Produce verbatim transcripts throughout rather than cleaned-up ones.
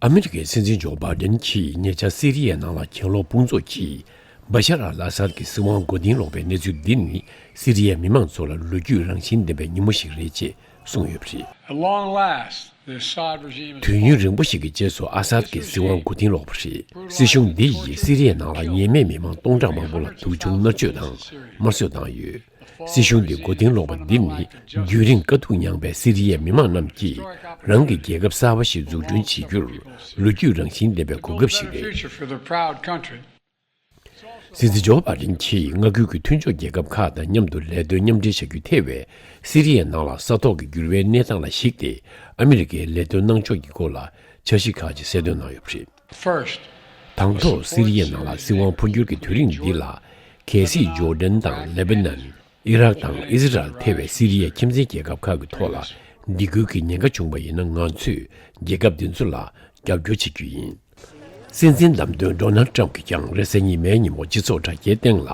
ཨ་མི་རི་ཀའི་སྲིད་འཛིན་ཇོ་བྷའི་ཌེན་གྱིས་ཉེ་ཆར་སི་རི་ཡའི་ནང་ལ་གྱེན་ལོག་དཔུང་ཚོགས་ཀྱིས་བ་ཤར་ཨལ་ཨ་སཱད་ཀྱི་སྲིད་དབང་མགོ་རྟིང་སློག་པའི་གནས་ཚུལ་འདི་ནི་སི་རི་ཡའི་མི་མང་ཚོ་ལ་ལོ་རྒྱུས་རང་བཞིན་ལྡན་པའི་ཉིན་མོ་ཞིག་རེད་ཅེས་གསུངས་ཡོད་པ་རེད། At long last, the Assad regime is དུས་ཡུན་རིང་པོ་ཞིག་གི་རྗེས་སུ་ཨ་སཱད་ཀྱི་སྲིད་དབང་མགོ་རྟིང་སློག་པ་རེད། སྲིད་གཞུང་འདི་ཡིས་སི་རི་ཡའི་ནང་ལ་ཉེས་མེད་མི་མང་སྟོང་ཕྲག་མང་པོ་ལ་སྡུག་སྦྱོང་མནར་གཅོད་དང་དམར་གསོད་བཏང་ཡོད། སྲིད་གཞུང་འདི་མགོ་རྟིང་སློག་པ་འདི་ནི་རྒྱུན་རིང་དཀའ་སྡུག་མྱངས་པའི་སི་རི་ཡའི་མི་མང་རྣམས་ཀྱིས་རང་གི་རྒྱལ་ཁབ་གསར་པ་ཞིག་འཛུགས་སྐྲུན་བྱེད་རྒྱུར་ལོ་རྒྱུས་རང་བཞིན་ལྡན་པའི་གོ་སྐབས་ཤིག་རེད། Future for the proud country. སྲིད་འཛིན་ཇོ་བྷའི་ཌེན་གྱིས་མངའ་ཁུལ་གྱི་མཐུན་ཕྱོགས་རྒྱལ་ཁབ་ཁག་དང་མཉམ་དུ་ལས་དོན་མཉམ་འབྲེལ་བྱ་རྒྱུ་ཐེ་བའི་སི་རི་ཡའི་ནང་ལ་ས་ཐོག་གི་འགྱུར་བའི་གནས་སྟངས་ལ་གཞིགས་ཏེ་ཨ་མི་རི་ཀའི་ལས་དོན་གནང་ཕྱོགས་ཀྱི་སྐོར་ལ་འཆར་གཞི་ཁག་ཅིག་གསལ་སྟོན་གནང་ཡོད་པ་རེད། First, དང་ཐོག་སི་རི་ཡའི་ནང་ལ་སྲིད་དབང་འཕོ་འགྱུར་གྱི་དུས་རིམ་འདི་ལ་གལ་སྲིད་ཇོར་ཌན་དང་ལེ་བྷ་ནན། ཨི་རག་དང་ཨི་ཟི་རལ་ཐེ་བའི་སི་རི་ཡའི་ཁྱིམ་མཚེས་རྒྱལ་ཁབ་ཁག་གི་ཐོག་ལ་སྡིགས་སྐུལ་གྱི་ཉེན་ཁ་བྱུང་བ་ཡིན་ན་ང་ཚོས་རྒྱལ་ཁབ་འདི་ཚོ་ལ་རྒྱབ་སྐྱོར་བྱེད་རྒྱུ་ཡིན། སྲིད་འཛིན་བདམས་ཐོན་ཌོ་ནལ་ཏྲམ་གྱིས་ཀྱང་རེས་གཟའ་ཉི་མའི་ཉིན་མོ་སྤྱི་ཚོགས་དྲ་རྒྱའི་སྟེང་ལ་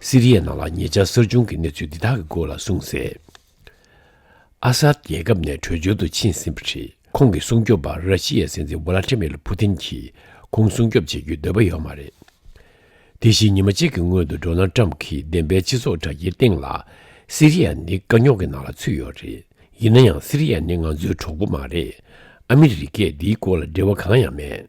སི་རི་ཡའི་ནང་ལ་ཉེ་ཆར་གསར་བྱུང་གི་གནས་ཚུལ་འདི་དག་གི་སྐོར་ལ་གསུངས་གསལ། ཨ་སཱད་རྒྱལ་ཁབ་ནས་བྲོས་བྱོལ་དུ་ཕྱིན་ཟིན་པ་རེད། ཁོང་གི་སྲུང་སྐྱོབ་པ་ར་ཤི་ཡའི་སྲིད་འཛིན་ཝ་ལ་ཏི་མིར་ཕུ་ཏིན་གྱིས་ཁོང་སྲུང་སྐྱོབ་བྱེད་རྒྱུའི་འདོད་པ་ཡོད་མ་རེད། དེ་བཞིན་ཉི་མ་གཅིག་གི་སྔོན་དུ་ཌོ་ནལ་ཏྲམ་གྱིས་བདེན་པའི་སྤྱི་ཚོགས་དྲ་རྒྱའི་སྟེང་ལ་སི་རི་ཡ་ནི་དཀའ་རྙོག་གི་ནང་ལ་ཚུད་ཡོད་རེད། ཡིན་ན་ཡང་སི་རི་ཡ་ནི་ང་ཚོའི་གྲོགས་པོ་མ་རེད། ཨ་མི་རི་ཀས་འདིའི་སྐོར་ལ་འབྲེལ་བ་གང་ཡང་མེད།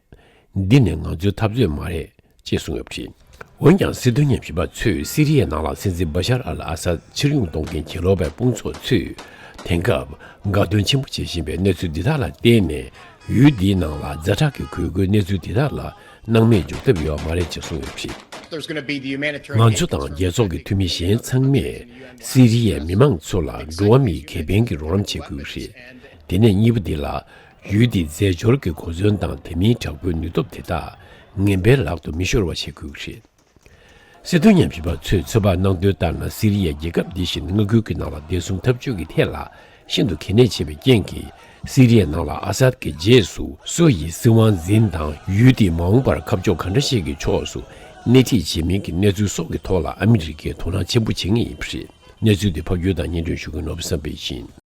འདི་ནི་ང་ཚོའི་འཐབ་རྩོད་མ་རེད། ཅེས་གསུངས་ཡོད་པ་རེད། འོན་ཀྱང་སྲིད་དོན་ཉམས་ཞིབ་པ་ཚོས་སི་རི་ཡའི་ནང་ལ་སྲིད་འཛིན་བ་ཤར་ཨལ་ཨ་སཱད་ཕྱིར་ཡོང་གཏོང་མཁན་གྱེན་ལོག་པའི་དཔུང་ཚོགས་ཚོས་དེང་སྐབས་དགའ་སྟོན་ཆེན་པོ་བྱེད་བཞིན་པའི་གནས་ཚུལ་འདི་དག་ལ་བརྟེན་ནས་ཡུལ་འདིའི་ནང་ལ་ཛ་དྲག་གི་དགོས་མཁོའི་གནས་ཚུལ་འདི་དག་ལ་སྣང་མེད་འཇོག་ཐབས་ཡོད་མ་རེད་ཅེས་གསུངས་ཡོད་པ་རེད། There's gonna be the humanitarian ང་ཚོ་དང་རྒྱལ་ཚོགས་ཀྱི་འཐུས་མི་གཞན་ཚང་མས་སི་རི་ཡའི་མི་མང་ཚོ་ལ་འགྲོ་བ་མིའི་ཁེ་ཕན་གྱི་རོགས་རམ་བྱེད་དགོས་ཀྱི་རེད། དེ་ནས་གཉིས་པ་འདི་ལ་ཡུལ་འདིའི་རྫས་སྦྱོར་གྱི་གོ་མཚོན་དང་དེ་མིན་དྲག་པོའི་ནུས་སྟོབས་དེ་དག་ངན་པའི་ལག་ཏུ་མི་ཤོར་བ་བྱེད་དགོས་ཀྱི་རེད། སྲིད་དོན་ཉམས་ཞིབ་པ་ཚོས་ཚོད་དཔག་གནང་དོན་ལྟར་ན་སི་རི་ཡའི་རྒྱལ་ཁབ་འདི་བཞིན་མངའ་ཁུལ་གྱི་ནང་ལ་བདེ་སྲུང་འཐབ་ཇུས་ཀྱི་ཐད་ལ་ཤིན་ཏུ་གལ་གནད་ཆེ་བའི་རྐྱེན་གྱིས་སི་རི་ཡའི་ནང་ལ་ཨ་སཱད་ཀྱི་རྗེས་སུ་སུ་ཡིས་སྲིད་དབང་འཛིན་དང་ཡུལ་དེའི་མ་འོངས་པར་ཁ་ཕྱོགས་ག་འདྲ་ཞིག་གི་ཕྱོགས་སུ་སྣེ་ཁྲིད་བྱེད་མིན་གྱི་གནས་ཚུལ་སོགས་ཀྱི་ཐོག་ལ་ཨ་མི་རི་ཀས་དོ་སྣང་ཆེན་པོ་བྱེད་ངེས་ཡིན་པ་རེད། གནས་ཚུལ་འདི་ཕབ་སྒྱུར་དང་སྙན་སྒྲོན་ཞུ་མཁན་ནོར་བུ་བསམ་འཕེལ་ཡིན།